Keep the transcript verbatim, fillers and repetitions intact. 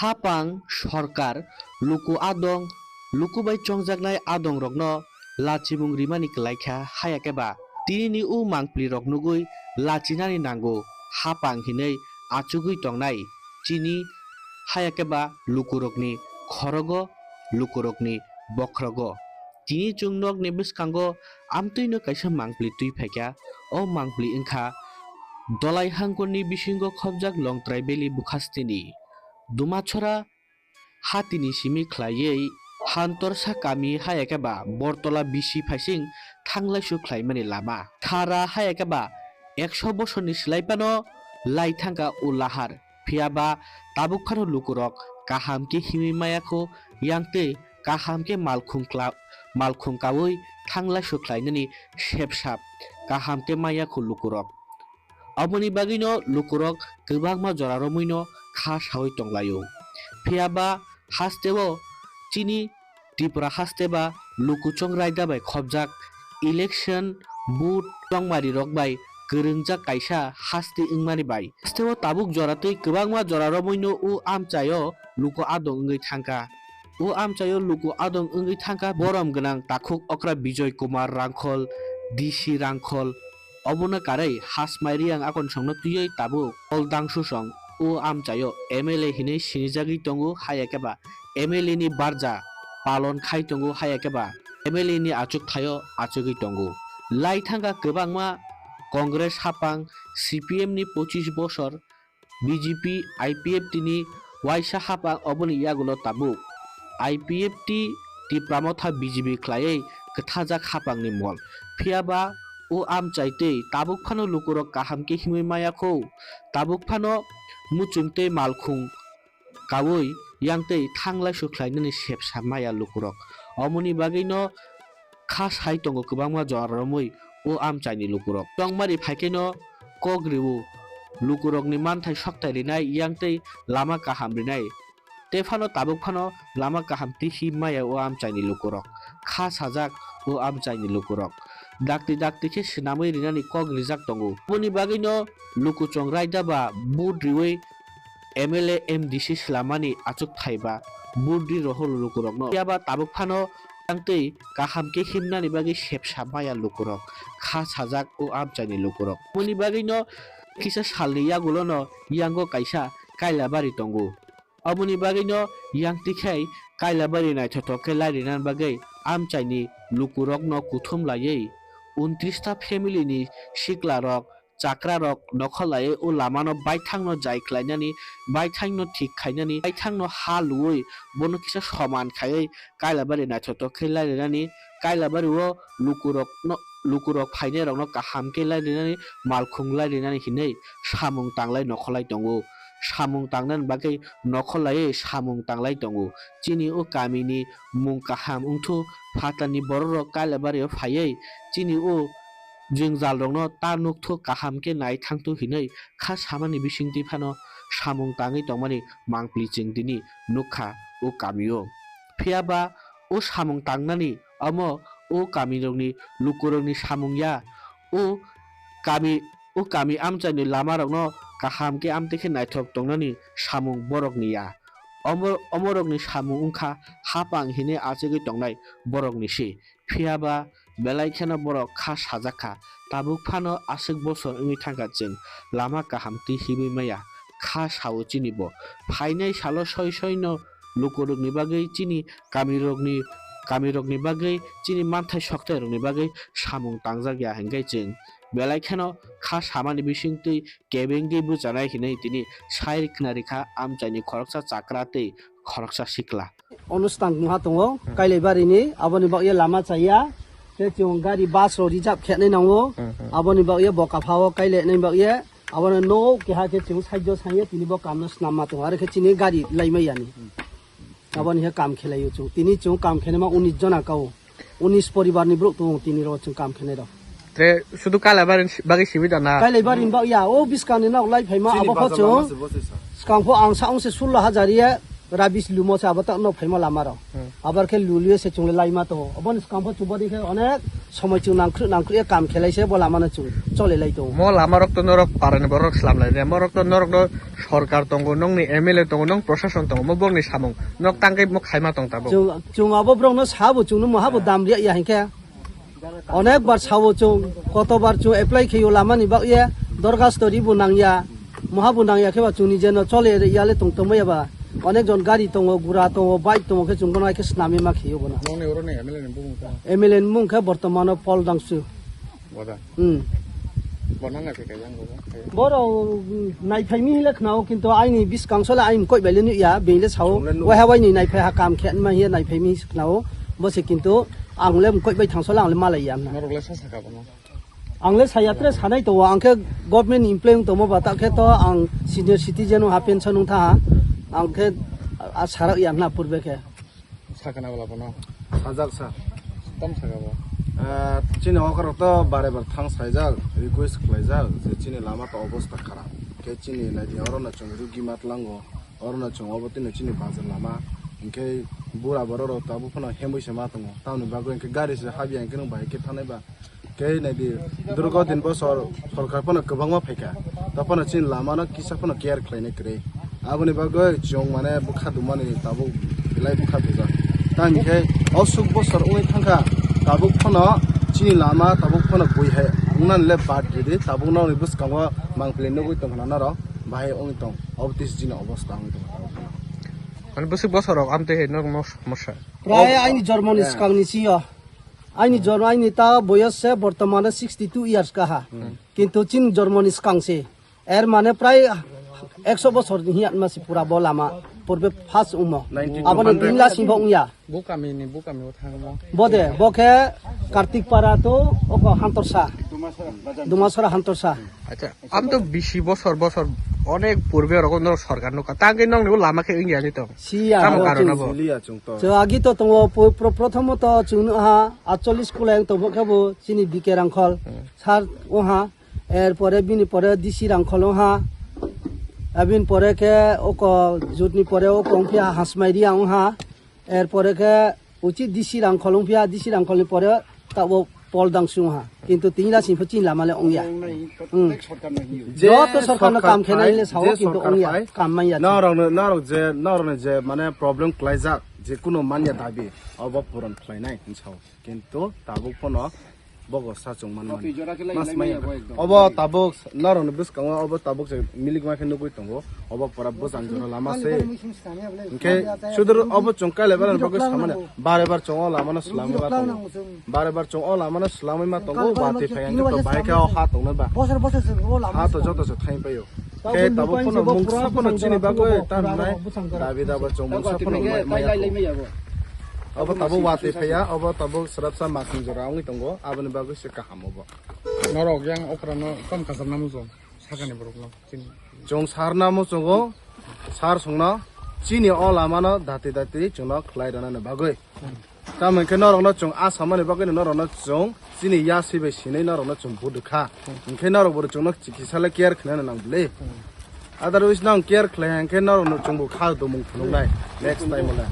Hapang sorkar luku adong, luku bai chongjaknai adongrokno lachimung rimani kwlaikha, hayakhe ba tinini o mangpli rok nugwi lachinani nango, hapang hinwi achugwi tongnai chini, hayakhe ba lukurokni khorogo, lukurokni bokhrogo. Tini chwng nokni bwskango amtwino kaisa mangpli twi phaikha. O mangpli wngkha Dolai hangkorni bisingo khobjak Longtrai Valley bukhastini Dumachora hatini simi khlaiwi Hantorsa kami hayakhe ba Bortola bisi phaising thanglaisu khlaimani lama. Khara hayakhe ba ekso bosorni slai phano lai thangkha o lahar. Phiya ba tabuk phano lukurok kaham khe himwi maya kho, yang tei kaham khe malkhung kla-, malkhung kaui thanglaisu khlainani sepsap kaham khe maya kho lukurok. Aboni bagwino lukurok kwbangma jora romwino kha saui tonglaio. Phiya ba hasteo chini Tripura haste ba lukuchong raida bai khobjak election booth chongmari rok bai kwrwngjak kaisa haste wngmani bai. Hasteo tabuk jora tei kwbangma jora romwino o amchaio luku adong wngwi thangkha. O amchaio luku adong wngwi thangkha borom gwnang takhuk okra Bijoy Kumar Rangkhol, D C Rangkhol, obono karwi Hasmai Riang Akonsongno twiwi tabuk Kol Dangsusong o amchaio M L A hinwi sinijagwi tongo, hayakhe ba M L A ni barja palon khai tongo, hayakhe ba M L A ni achuk thaio achugwi tongo. Lai thangkha kwbangma Congress hapang, C P M ni pochis bosor, B J P, I P F T ni waisa hapang, oboni yagulo tabuk I P F T Tipra Motha B J P khlaiwi kwthajak hapangni mol. Phiya ba o amchai tei tabuk phano lukurok kaham khe himwi maya kho. Tabuk phano muchung tei malkhung kaui yang tei thanglaisu khlainani sepsa maya lukurok. Omoni bagwino kha sai tongo kwbangma jora romwi o amchaini lukurok. Chongmari phaikheno kok rwo, lukurokni manthai sokthai rinai, yang tei lama kaham rinai. Tei phano tabuk phano lama kaham tihi maya o amchaini lukurok. Kha sajak o amchaini lukurok. Dakti dakti khe swnamwi rinani kok rijak tongo. Aboni bagwino lukuchong raida ba vote riwi M L A, M D C swlamani achuk thai ba vote ri rohor lukurokno. Phiya ba tabuk phano tangtwi kaham khe himnani bagwi sepsa maya lukurok, kha sajak o amchaini lukurok. Aboni bagwino kisa salni yagulono yango kaisa Kailabari tongo. Aboni bagwino yang tikhai Kailabari naithothok khe lairina bagwi amchaini lukurokno kuthum laiwi untris ta family ni siklarok, chakrarok nokhor laiwi o lamano baithangno jai khlainani, baithangno thik khainani, baithangno ha luwi bono kisa soman khaiwi Kailabari naithothok khe lairinani, Kailabari o lukurokno, lukurok phainairokno kaham khe lairinani, malkhung lairinani hinwi samung tanglai nokholai tongo. Samung tangnani bagwi nokholaiwi samung tanglai tongo. Chini o kamini mung kaham wngthu, phatarni borokrok Kailabari o phaiwi chini o jwngjalrokno ta nukthuk kaham khe nai thangthuk hinwi kha samani bisingtwi phano samung tangwi tongmani mangpli chwng tini nukha o kamio. Phiya ba o samung tangnani omo o kamirokni lukurokni samung ya, o kami, o kami amchaini lamarokno kaham khe amtwi khe naithok tongnani samung borokni ya. Omo, omorokni samung wngkha hapang hinwi achugwi tongnai borokni se. Phiya ba belai kheno borok kha sajak kha. Tabuk phano aswk bosor wngwi thangkha chwng lama kaham twi himwi maya. Kha sao chini bo. Phainai salo soi soino lukurokni bagwi chini kamirokni, kamirokni bagwi chini manthai soktairokni bagwi samung tangjak ya hinkhe chwng belai kheno kha samani bisingtwi kebengwi bwchanai hinwi tini sai khna rikha amchaini khoroksa chakra tei khoroksa sikla. Onustang wngha tongo, hmm, Kailaibarini, aboni bagwi lama chaya, khe chwng gari bus rok reserve khenai nango, hmm, hmm, aboni bagwi bo kaphao kailainai bagwi, abono no keha khe chwng side o sangya tini bo kamno snamma tongo, aro khe chini gari laimai yani. Aboni he kam khelaio chwng, tini chwng kam khenai ma unis jona kao, unis poribar ni borok tongo tini ro chwng kam khenai rok. Tre sudu Kailabari bagwi sibida na? Kailaibarini bagwi ya, o bwskangni nok lai phaima abo kho chwng, bwskang pho ang sa ongse sullo hajar ye, Rabis lumo se abo tak no phaima lama rok. Hmm. Abar khe lulio se chungle laima to. Oboni skang pho chubadi khe onek somoi chung nangkhru nangkhru ye kam khelai se bo lama no chung chole lai to. Mo lama rok to norok parani borok slam lai ne. Mo rok to norok no sorkar tongo, nong ni M L A tongo, nong prosason tongo. Mo bong ni samung. Nok tangke mo khaima tong tabo. Chung, chung abo borok no sabo chung no mo habo dam riya ya hinkhe. Onek bar sao chung, koto bar chung apply khayo lama ni bak ye, dorgas to ribu nang ya, moha bu nang ya khe ba chung ni jeno chole ya le tong tongma ya ba. Onek jon gari tongo, gura tongo, bike tongo khe chung bono hai khe snami ma khayo bono. Nong ni oro ni M L A ni bumung ta. M L A ni mung khe bortomano Paul Dangsu. Boda. Hmm. Bono na khe kajang boda. Boro, mm, naiphai mi hile khnao, kintu aini biskang sole aini koi baile nuya, beile sao, Chungle nu- wai ha waini naiphai ha kam khe ma hiya naiphai mi khnao, bo se kintu ang le koi bai thang sole ang le malai ya na. Norok le sa saka bono. Ang le saya tre sanai to, ang khe government employee wng tongmo ba ta khe to ang senior citizen ha pension wng tha ha, ang khe a sarak ya na purbe khe. Sakana bwla bono. Sajak sa. Tam saka bo. Ah, chini okorok to bare bare thang saijak, request khlaijak je chini lama to obostha kharap. Khe chini naidi oro no chwng rugi ma tlango, oro no chwng obo tini chini bazar lama. Hinkhe bura borok rok tabuk phano hemwi se ma tongo. Tamoni bagwi hinkhe gari se habya hinkhe nwng bahai khe thanai ba. Khe naidi, durgo din bosor sorkar phano kwbangma phaikha, to phano chini lama no kisa phano care khlainai kwrwi. Aboni bagwi chwng mane bwkha dumani tabuk belai bwkha dujak. Tamo hinkhe o suk bosor wngwi thangkha, tabuk phano chini lama tabuk phano bui hai wngnani le bad ridi, tabuk nokni bwskango mangpili nugwi tongkha norok, bahai wngwi tong, obo tei chini obostha wngwi tongkha. Mane bwswk bosor rok amtwi hai norokno somosya. Prai aini jormoni swkangni sio. Aini jormo, aini ta boyos se bortomane sixty two years kaha. Kintu chini jormoni swkang se. Er mane prai ekso bosor ni hiyan ma se pura bo lama. Purbe first umo. Ninety two Aboni hundred. Dingla sing bo wngya. Bo kami ni, bo kami o thangmo. Bo de, bo khe Kartik Para to oko Hantorsa. Dumasora Hantorsa. Acha, am to bisi bosor bosor onek purbe rogo no sorkar nukha. Tangke nong ni lama khe wngya ni to. Siya, Tamo abo karon chwng abo. Jiliya chwng to. Chwng agi to tongo, po-, pro-, prothomo to chwng nukha, atchollis kulai wng tongmo khe bo chini B K Rangkhol. Hmm. Sir wngha, er pore bini pore D C Rangkhol wngha. Abini pore khe oko jut ni pore oko wngphi Hasmai Riya wngha. Er pore khe uchi D C Rangkhol wngphi, D C Rangkhol ni pore tabo Paul Dangsu wngha. Kintu tini la singpho chini lama le wngya. Hmm. Je Joto sorkar no sorkar kam khenai phai, le sao je kintu sorkar wngya, phai, kam manya. Norok no, norok je, norok ni je mane problem klaijak, je kuno manya dabi, obo puron khlainai hin sao. Kintu tabuk phano bogo sa chwng man mani. Mas maya. Obo tabuk norok ni bwskango obo tabuk je milik ma khe nugwi tongo. Obo pora bwsang jora lama se. Hinkhe sudur obo chwng kailai barani bagwi samani. Bare bar chwng o lama no swlamwi ma tongo. Bare bar chwng o lama no swlamwi ma tongo. Watwi phai ang khe to bahai khe o ha tongnai ba. Bosor bosor chwng o lama. Ha to joto se thain paio. Khe tabuk phano mungsa phano chini bagwi ta hwnai. Dabi daba chwng mungsa phano mai maya tongo. Obo tabuk watwi phaiya, obo tabuk swrapsa masing jora wngwi tongo. Aboni bagwi se kaham obo. Norok yang okra no tong kasar namo chwng sakani borok no chini. Chwng sar namo chwngo, sar songno chini o lama no dati dati chwngno khlai rwnani bagwi. Tamo hinkhe norokno chwng a samani bagwino norokno chwng chini yasi bai sinwi norokno chwng budukha. Hinkhe norok bo chwngno chikisa le care khlaina nang bwle. Otherwise nang care khlai hinkhe norokno chwngbo kha dumung phunuknai next time le.